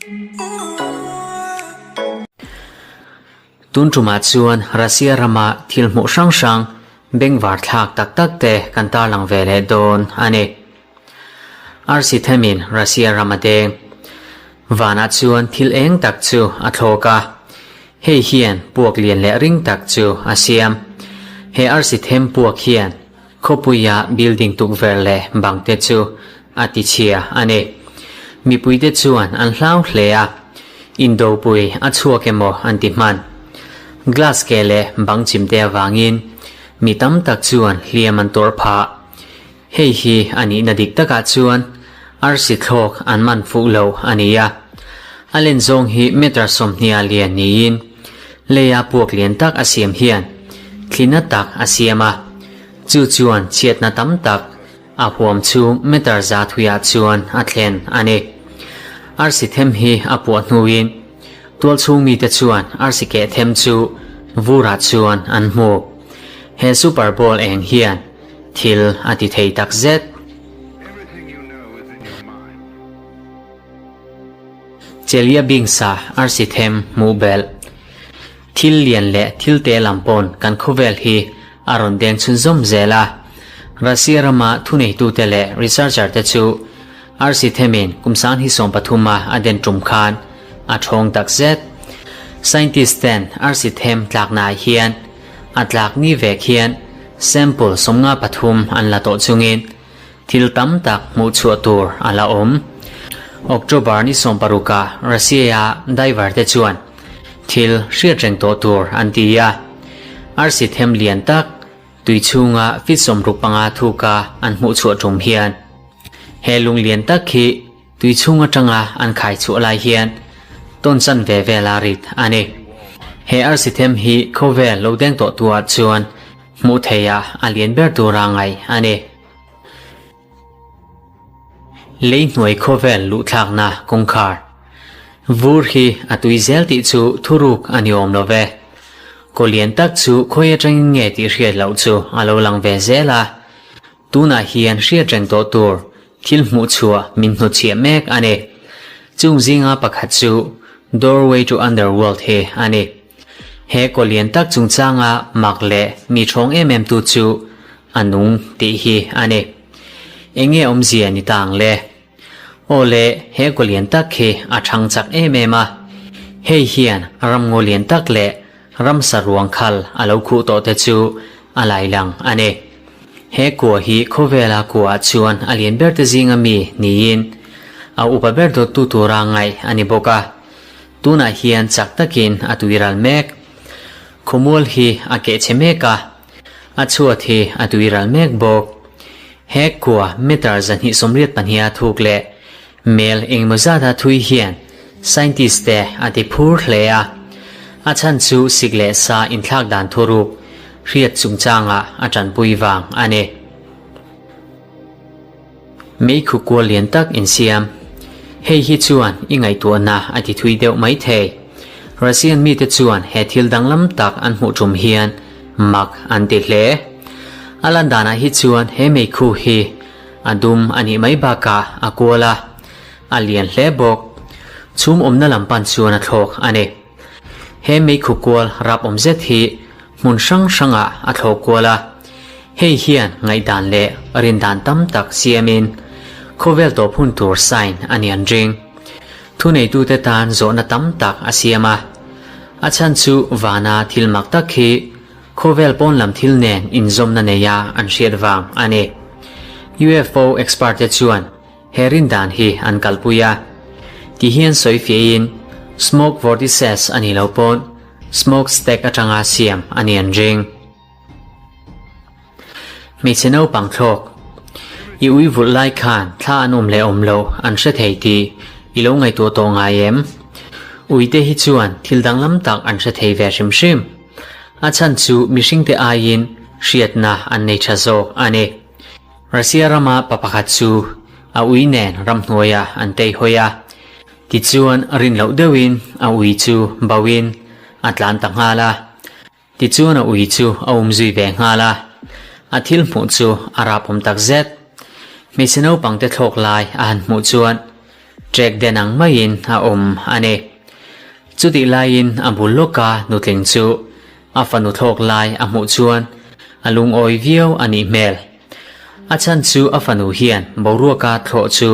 Tun tumah chuan Russia rama thil hmuh hrang hrang bengvar thlak tak tak te kan tarlang ve leh dawn a ni. Arsi themin Russia ram a deng. Vanah chuan thil eng tak chu a thlawk a, hei hian puak lian leh ring tak chu a siam. He arsi them puak hian khawpuia building tukverh leh bang te chu a ti chhia a ni. Mipuite chuan an hlau hle a, indopui a chhuak emaw an ti hman. Glass ke leh bang chimte avangin mi tam tak chuan hliam an tawrh phah. Hei hi a nihna dik takah chuan arsi thlawk an man fuh lo a ni a. A len zawng hi meter 20 a lian niin leia puak lian tak a siam hian thlina tak a siam a, chu chuan chhiatna tam tak a huam chhung meter za thuiah chuan a thlen a ni. Arsi them hi a puah hnuin tualchhung mite chuan arsi keh them chu vurah chuan an hmu. He Super Bowl eng hian Thil a ti thei tak zet. Chelyabinsk-a arsi them hmuh belh. Thil lian leh thil te lam pawn kan khawvel hi a rawn deng chhunzawm zel a. Russia rama thuneitute leh researcher te chu arsi themin kum sanghi 13 a a den tum khan a thawng tak zet. Scientist ten arsi them tlaknaah hian A tlak ni vek hian sample 53 an la tawh chungin thil tam tak hmuh chhuah tur a la awm. October ni 16 ah Russia-a diver te chuan thil hriat reng tawh tur an ti a, arsi them lian tak tui chhunga feet 65 thuka an hmuh chhuah tum hian he lung lian tak hi Tui chhung atanga an khai chhuah lai hian tawn chan ve vel a rit a ni. He arsi them hi khawvel lo deng tawh tuah chuan hmuh theiha a lian ber tura ngaih a ni. Lei hnuai khawvel luhthlakna kawngkhar vur hi a tui zel tih chu thuruk a ni awm lo ve. Kaw lian tak chu khawi atangin nge tih hriat loh chu a lo lang ve zel a. Tunah hian hriat reng tawh tur thil hmuh chhuah min hnutchhiah mek a ni. Chung zinga pakhat chu Doorway to Underworld hi a ni. He kaw lian tak chungchanga mak leh mi thawng em em tu chu a nung tih hi a ni. Enge awmzia ni ta ang le? Aw le, he kaw lian tak hi a thang chak em em a. Hei hian ramngaw lian tak leh Ramsa ruang khal a lo khuh tawh te chu a lai lang a ni. He kua hi khawvela kuaah chuan a lian ber te zinga mi niin a upa ber dawttu tura ngaih a ni bawk a. Tunah hian chak takin a tuiral mek. Khawmual hi a kehchhe mek a, a chhuat hi a tuiral mek bawk. He kua meter 282 a thuk leh Mel engemaw zata thui hian scientist te a ti phur hle a, a chhan chu sik leh sa inthlak dan thuruk hriat chungchangah a tanpui vang a ni. Meikhu kual lian tak insiam. Hei hi chuan i ngaihtuahna a ti thui deuh mai thei. Russian mite chuan he thil danglam tak an hmuh tum hian mak an ti hle. A lan danah hi chuan he meikhu hi A dum a nih mai bakah a kual a, a lian hle bawk. Chhum awmna lam pan chuan a thlawk a ni. He meikhu kual rap awm zet hi hmun hrang hrangah a thlawk kual a. Hei hian ngaihdan leh rindan tam tak siamin khawvel tawp hun tur sign a ni an ring. Thuneitute tan zawhna tam tak a siam a. A chhan chu vana thil mak tak hi Khawvel pawn lam thil nen inzawmna neia an hriat vang a ni. UFO expert te chuan he rindan hi an kalpui a. Ti hian sawi fiahin smoke vortices a nih loh pawn smoke stack atanga siam a ni an ring. Hmeichhe naupang thlawk i ui vulh lai khan thla an awm leh awm loh an hre thei tih i lo ngaihtuah tawh ngai em? Uite hi chuan thil danglam tak an hre thei ve hrim hrim. A chhan chu mihringte aiin hriatna an nei tha zawk a ni. Russia rama pa pakhat chu a ui nen ramhnuaiah an teihawi a, tichuan rin loh deuhin a ui chu bauhin a tlan ta nghal a. Tichuan a ui chu a um zui ve nghal a, a thil hmuh chu a rap awm tak zet. Hmeichhe naupangte thlawk lai a han hmuh chuan. Ṭek den ang maiin a awm a ni. Chutih laiin a bul lawka nutling chu a fanu thlawk lai a hmuh chuan a lungawi viau a nih hmel. A chhan chu a fanu hian boruaka thlawh chu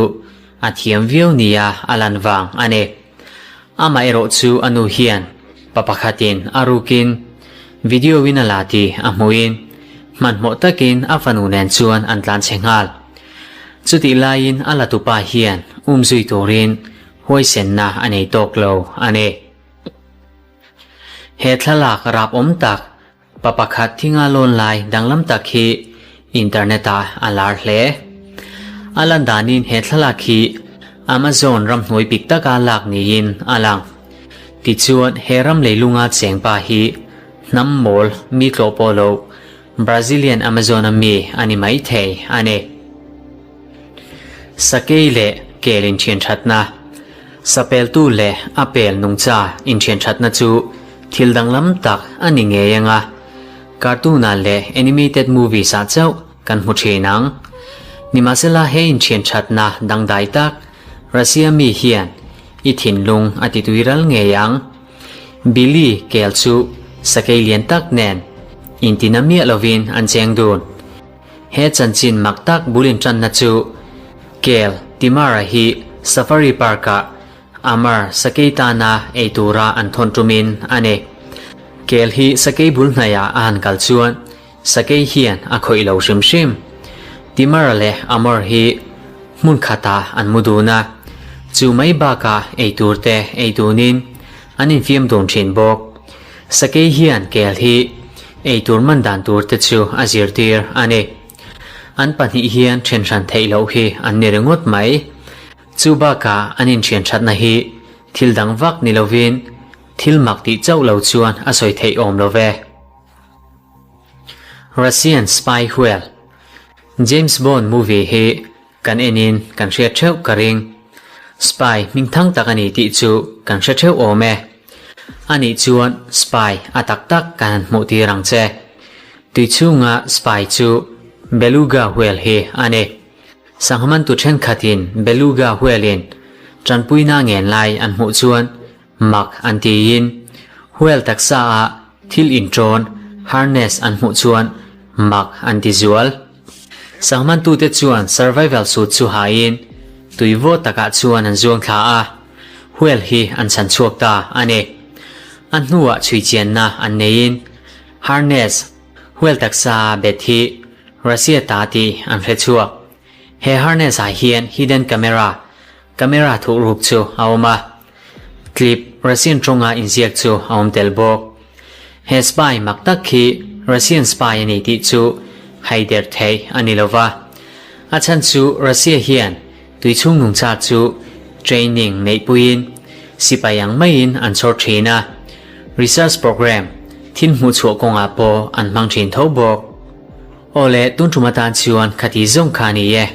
a thiam viau nia a lan vang a ni. Amaherawh chu a nu hian pa pakhatin a rukin video in a la tih a hmuhin hmanhmawh takin a fanu nen chuan an tlan chhe nghal. Chutih laiin a la tupa hian umzui turin huaisenna a nei tawk lo a ni. He thlalak rap awm tak Pa pakhat thinga lawn lai danglam tak hi internet ah a lar hle. A lan danin he thlalak hi Amazon ramhnuai pik taka lak niin a lang. Tichuan he ram leilunga cheng pa hi hnam mawl mi tlawh pawh lo Brazilian Amazon a mi a ni mai thei a ni. Sakei leh kel inthianthatna, Sapeltu leh a pel nungcha inthianthatna chu thil danglam tak a ni ngei ang a, cartoon-ah leh animated movies-ah chauh kan hmu thin ang. Nimahsela he inthianthatna dangdai tak Russia mi hian i thinlung a ti tuiral ngei ang. Billy kel chu sakei lian tak nen intina miah lovin an cheng dun. He chanchin mak tak bul intanna chu Kel Timara hi Safari Park-ah Amar sakei tana ei tura an thawn tumin a ni. Kel hi sakei bul hnaihah a han kal chuan sakei hian a khawih lo hrim hrim. Timara leh Amar hi hmun khatah an mu dun a, chu mai bakah ei turte ei dunin an infiam dun thin bawk. Sakei hian kel hi eitur man dan tur te chu a zirtir a ni. An pahnih hian then hran theih loh hi an ni ringawt mai. Chu bakah an inthian thatna hi thil dang vak ni lovin thil mak tih chauh lo chuan a sawi theih awm lo ve. Russian Spy Whale James Bond movie hi Kan enin kan hriat theuh ka ring. Spy hmingthang tak a ni tih chu kan hre theuh awm e. Anih chuan spy a tak tak kan han hmuh tir ang che. Tui chhunga spy chu Beluga whale hi a ni. Sanghamantu thenkhatin Beluga whale-in tanpuina ngen lai an hmuh chuan Mak an tiin whale taksa ah thil inṭawn, harness, an hmuh chuan mak an ti zual. Sanghmantute chuan survival suit chu hain tui vawt takah chuan an zuang thla a, whale hi an chhan chhuak ta a ni. A hnuah chhuichianna an neiin harness, whale taksa bet hi Russia ta tih an hre chhuak. He harness ah hian hidden camera, camera thuhruk chu a awm a. Tlip Russian tawnga inziak chu a awm tel bawk. He spy mak tak khi Russian spy a ni tih chu haider theih a ni lova. A chhan chu Russia hian tuichhung nungcha chu training neihpuiin sipai ang maiin an chhawr thin a, research program thil hmuhchhuah kawngah pawh an hmang thin tho bawk. Awle, tun tum atan chuan khati zawng kha a ni e.